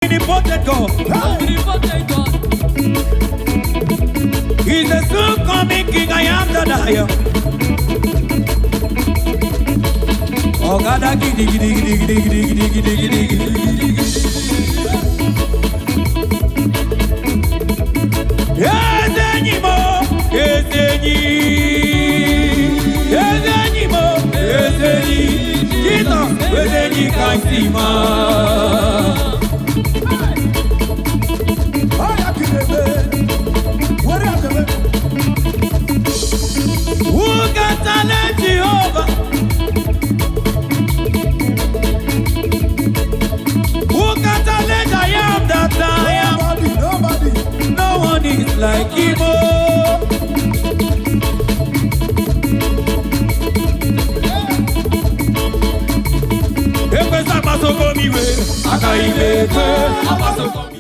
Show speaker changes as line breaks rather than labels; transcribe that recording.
Omnipotent God.
Omnipotent God.
He's the soon coming King. I am that I am. Ọ̀gádá gidigidigidigidigidigidi. Eze enyi m o, eze enyi, eze enyi m o, eze enyi, Jizọs, eze enyi ka m si maa. Who can challenge Jehovah? Who can challenge I am that I am?
Nobody, nobody.
No one is like him. Oh. Ekwesa agbasoko m iwe, agaghị m ekwe agbasoko m.